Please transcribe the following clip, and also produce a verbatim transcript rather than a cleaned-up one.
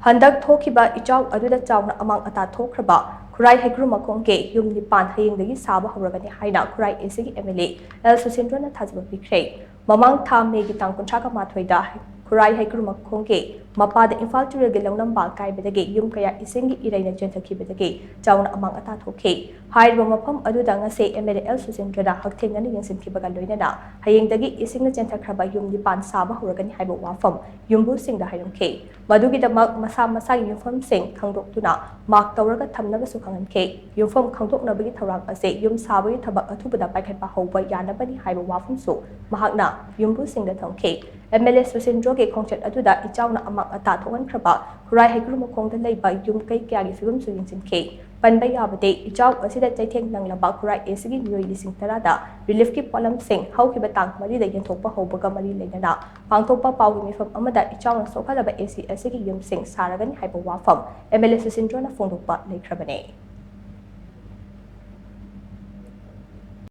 ꯍꯟꯗꯛ ꯊꯣꯛꯈꯤꯕ ꯏꯆꯥꯎ ꯑꯗꯨꯗ ꯆꯥꯎꯅ ꯑꯃꯥꯡ ꯑꯇꯥ ꯊꯣꯛꯈ꯭ꯔꯕ ꯈꯨꯔꯥꯏ ꯍꯩꯀ꯭ꯔꯨ ꯃꯈꯣꯡꯒꯤ ꯌꯨꯝ ꯅꯤꯄꯥꯟ ꯍꯌꯦꯡꯗꯒꯤ ꯁꯥꯕ ꯍꯧꯔꯒꯅꯤ ꯍꯥꯏꯅ ꯈꯨꯔꯥꯏ ꯑꯦꯁꯤꯒꯤ ꯑꯦꯝ ꯑꯦꯜ ꯑꯦ ꯑꯦꯜ ꯁꯨꯁꯤꯟꯗ꯭ꯔꯣꯅ ꯊꯥꯖꯕ ꯄꯤꯈ꯭ꯔꯦ꯫ ꯃꯃꯥꯡ ꯊꯥ ꯃꯦꯒꯤ ꯇꯥꯡ ꯀꯨꯟꯊ꯭ꯔꯥꯒ ꯃꯥꯊꯣꯏꯗ ꯈꯨꯔꯥꯏ ꯍꯩꯀ꯭ꯔꯨ ꯃꯈꯣꯡꯒꯤ ꯃꯄꯥꯗ ꯏꯝꯐꯥꯜ ꯇꯨꯔꯦꯜꯒꯤ ꯂꯧꯅꯝꯕ ꯀꯥꯏꯕꯗꯒꯤ ꯌꯨꯝ ꯀꯌꯥ ꯏꯁꯤꯡꯒꯤ ꯏꯔꯩꯅ ꯆꯦꯟꯊꯈꯤꯕꯗꯒꯤ ꯆꯥꯎꯅ ꯑꯃꯥꯡ ꯑꯇꯥ ꯊꯣꯛꯈꯤ꯫ ꯍꯥꯏꯔꯤꯕ ꯃꯐꯝ ꯑꯗꯨꯗ ꯉꯁꯤ ꯑꯦꯝ ꯑꯦꯜ ꯑꯦ ꯑꯦꯜ ꯁꯨꯁꯤꯟꯗ꯭ꯔꯅ ꯍꯛꯊꯦꯡꯅꯅ ꯌꯦꯡꯁꯤꯟꯈꯤꯕꯒ ꯂꯣꯏꯅꯅ ꯍꯌꯦꯡꯗꯒꯤ ꯏꯁꯤꯡꯅ ꯆꯦꯟꯊꯈ꯭ꯔꯕ ꯌꯨꯝ ꯅꯤꯄꯥꯟ ꯁꯥꯕ ꯍꯧꯔꯒꯅꯤ ꯍꯥꯏꯕ ꯋꯥꯐꯝ ꯌꯨꯝꯕꯨꯁꯤꯡꯗ ꯍꯥꯏꯔꯝꯈꯤ꯫ ꯃꯗꯨꯒꯤꯗꯃꯛ ꯃꯁꯥ ꯃꯁꯥꯒꯤ ꯌꯨꯝꯐꯝꯁꯤꯡ ꯈꯪꯗꯣꯛꯇꯨꯅ ꯃꯥꯔꯛ ꯇꯧꯔꯒ ꯊꯝꯅꯕꯁꯨ ꯈꯪꯍꯟꯈꯤ꯫ ꯌꯨꯝꯐꯝ ꯈꯪꯗꯣꯛꯅꯕꯒꯤ ꯊꯧꯔꯥꯡ ꯑꯁꯤ ꯌꯨꯝ ꯁꯥꯕꯒꯤ ꯊꯕꯛ ꯑꯊꯨꯕꯗ ꯄꯥꯏꯈꯠꯄ ꯍꯧꯕ ꯌꯥꯅꯕꯅꯤ ꯍꯥꯏꯕ ꯋꯥꯐꯝꯁꯨ ꯃꯍꯥꯛꯅ ꯌꯨꯝꯕꯨꯁꯤꯡꯗ ꯊꯝꯈꯤ꯫ ꯑꯦꯝ ꯑꯦꯜ ꯑꯦ ꯁꯨꯁꯤꯟꯗ꯭ꯔꯣꯒꯤ ꯈꯣꯡꯆꯠ ꯑꯗꯨꯗ ꯏꯆꯥꯎꯅ ꯑꯃꯥꯡ ꯑꯇꯥ ꯊꯣꯛꯍꯟꯈ꯭ꯔꯕ ꯈꯨꯔꯥꯏ ꯍꯩꯀ꯭ꯔꯨ ꯃꯈꯣꯡꯗ ꯂꯩꯕ ꯌꯨꯝ ꯀꯩ ꯀꯌꯥꯒꯤ ꯐꯤꯕꯝꯁꯨ ꯌꯦꯡꯁꯤꯟꯈꯤ꯫ ꯄꯟꯕ ꯌꯥꯕꯗꯤ, ꯏꯆꯥꯎ ꯑꯁꯤꯗ ꯆꯩꯊꯦꯡ ꯅꯪꯂꯕ ꯈꯨꯔꯥꯏ ꯑꯦꯁꯤꯒꯤ ꯃꯤꯑꯣꯏ ꯂꯤꯁꯤꯡ ꯇꯔꯥꯗ ꯔꯤꯂꯤꯐꯀꯤ ꯄꯣꯠꯂꯝꯁꯤꯡ ꯍꯧꯈꯤꯕ ꯇꯥꯡ ꯃꯔꯤꯗ ꯌꯦꯟꯊꯣꯛꯄ ꯍꯧꯕꯒ ꯃꯔꯤ ꯂꯩꯅꯅ ꯄꯥꯡꯊꯣꯛꯄ ꯄꯥꯎꯒꯤ ꯃꯤꯐꯝ ꯑꯃꯗ ꯏꯆꯥꯎꯅ ꯁꯣꯛꯍꯜꯂꯕ ꯑꯦꯁꯤ ꯑꯁꯤꯒꯤ ꯌꯨꯝꯁꯤꯡ ꯁꯥꯔꯒꯅꯤ ꯍꯥꯏꯕ ꯋꯥꯐꯝ ꯑꯦꯝ ꯑꯦꯜ ꯑꯦ ꯁꯨꯁꯤꯟꯗ꯭ꯔꯣꯅ ꯐꯣꯡꯗꯣꯛꯄ ꯂꯩꯈ꯭ꯔꯕꯅꯤ꯫